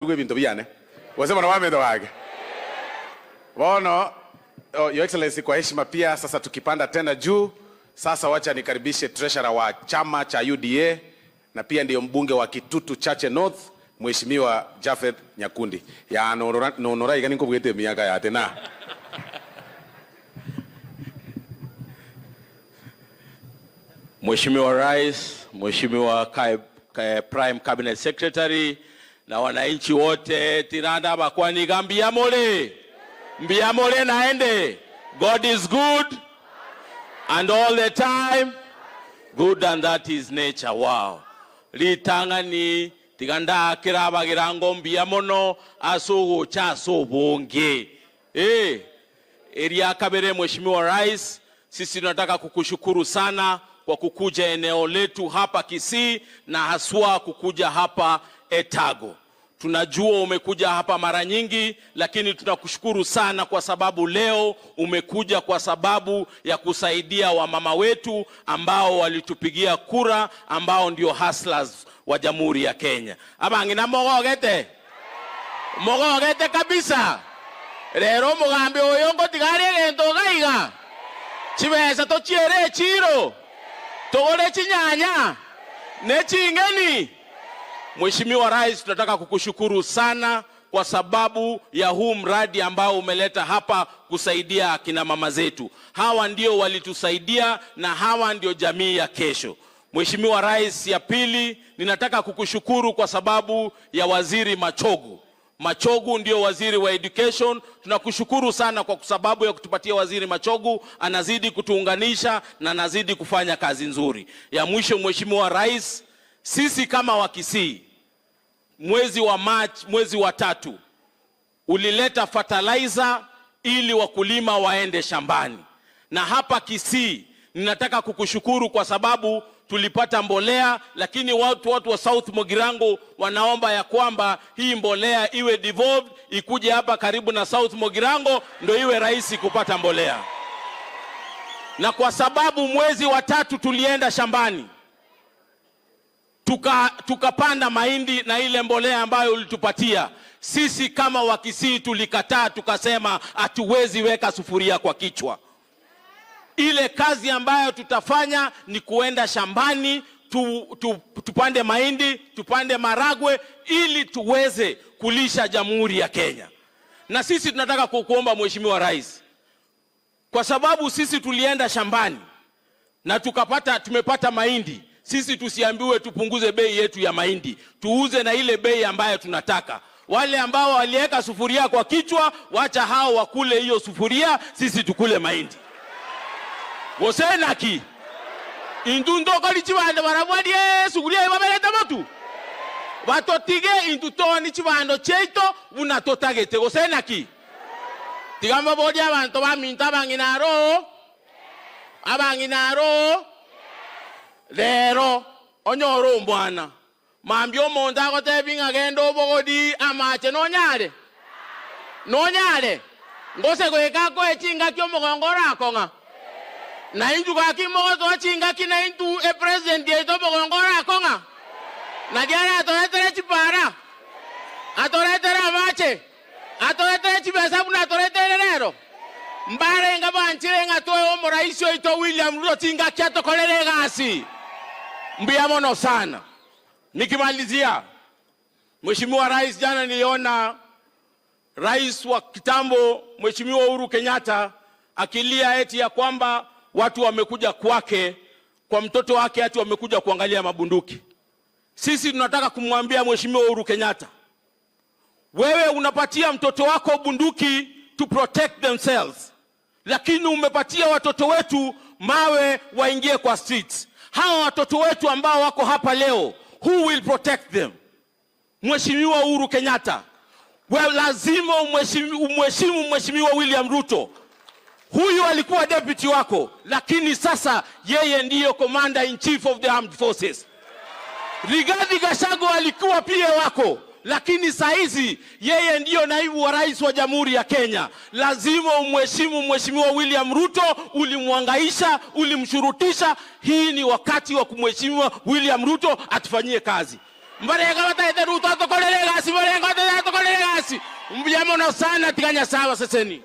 ndugu ebinto biane. Wasema na wamendo wake. Bono, oh, Your Excellency, kwa heshima pia sasa tukipanda tena juu, sasa wacha nikaribishe treasurer wa chama cha UDA na pia ndiyo mbunge wa Kitutu Chache North, Mheshimiwa Japheth Nyakundi. Ya nonora igani nkobwete miaka ya tena. Mheshimiwa Rais, Mheshimiwa Prime Cabinet Secretary na wananchi wote tiranda bakwani gambia mole. Mbia mole naende. God is good and all the time good, and that is nature. Wow. Litangani tiganda kirabagirango mbia mono asugu cha sobonge. Eria kabere. Mheshimiwa Rais, sisi tunataka kukushukuru sana kwa kukuja eneo letu hapa Kisii na haswa kukuja hapa Etago. Tunajua umekuja hapa mara nyingi, lakini tunakushukuru sana kwa sababu leo umekuja kwa sababu ya kusaidia wamama wetu ambao walitupigia kura, ambao ndio hustlers wa Jamhuri ya Kenya. Abangina mogogete. Mogogete kabisa. Rero mugambi oyo ngotigare gento gaiga. Chibesa tochiere chiro. Togore chinyanya. Ne chingeni. Mheshimiwa Rais, tunataka kukushukuru sana kwa sababu ya huu mradi ambao umeleta hapa kusaidia akina mama zetu. Hawa ndio walitusaidia na hawa ndio jamii ya kesho. Mheshimiwa Rais, ya pili, ninataka kukushukuru kwa sababu ya Waziri Machogu. Machogu ndio waziri wa education. Tunakushukuru sana kwa sababu ya kutupatia Waziri Machogu, anazidi kutuunganisha na anazidi kufanya kazi nzuri. Ya mwisho, Mheshimiwa Rais, sisi kama Wakisii, mwezi wa March, mwezi wa 3, ulileta fertilizer ili wakulima waende shambani. Na hapa Kisii ninataka kukushukuru kwa sababu tulipata mbolea, lakini watu wa South Mugirango wanaomba ya kwamba hii mbolea iwe devolved, ikuje hapa karibu na South Mugirango ndio iwe rahisi kupata mbolea. Na kwa sababu mwezi wa 3 tulienda shambani, tukapanda mahindi na ile mbolea ambayo ulitupatia, sisi kama Wakisii tulikataa, tukasema hatuwezi weka sufuria kwa kichwa. Ile kazi ambayo tutafanya ni kuenda shambani, tupande mahindi, tupande maragwe ili tuweze kulisha Jamhuri ya Kenya. Na sisi tunataka kukuomba Mheshimiwa Rais, kwa sababu sisi tulienda shambani na tumepata mahindi, sisi tusiambiwe tupunguze bei yetu ya mahindi, tuuze na ile bei ambayo tunataka. Wale ambao waliweka sufuria kwa kichwa, wacha hao wakule hiyo sufuria, sisi tukule mahindi. Wosenaki indu ndokoli chibando barabwadie sufuria ibabereta motu. Batotige indu toni chibando cheito bunatotagete gosenaki. Tigamba bodi abantu baminta banginaro. Abanginaro. Lero onyoro mbwana. Mambio monda gotebi ngagendo bogodi amache nonyare. Nonyare. Ngose goeka ko echinga kyo mogongora akonga. Na indu gaki mogo chinga ki na indu e president yeto mogongora akonga. Na diara atoretere chipara. Atoretere amache. Atoretere chibesa buna atoretere lero. Mbare ngaba nchire ngatoe omoraisi oito William Ruto chinga ki atokorere gasi. Mbia mono sana. Nikimalizia, Mheshimiwa Rais, jana niliona Rais wa kitambo Mheshimiwa Uhuru Kenyatta akilia eti ya kwamba watu wamekuja kwake, kwa mtoto wake ati wamekuja kuangalia mabunduki. Sisi tunataka kumwambia Mheshimiwa Uhuru Kenyatta, wewe unapatia mtoto wako bunduki to protect themselves, lakini umepatia watoto wetu mawe waingie kwa streets. Hawa watoto wetu ambao wako hapa leo, who will protect them? Mheshimiwa Uhuru Kenyatta, wewe lazima umheshimu Mheshimiwa William Ruto. Huyu alikuwa deputy wako, lakini sasa yeye ndiyo commander in chief of the armed forces. Rigathi Gachagua alikuwa pia wako, lakini saizi yeye ndiyo naibu wa rais wa Jamhuri ya Kenya. Lazima umheshimu Mheshimiwa William Ruto. Ulimwangaisha, ulimshurutisha. Hii ni wakati wa kumheshimu William Ruto atufanyie kazi. Mbarega wataete Ruto atokolele gasi, mbarega wataete Mbuyamono sana tiganya sawa seseni.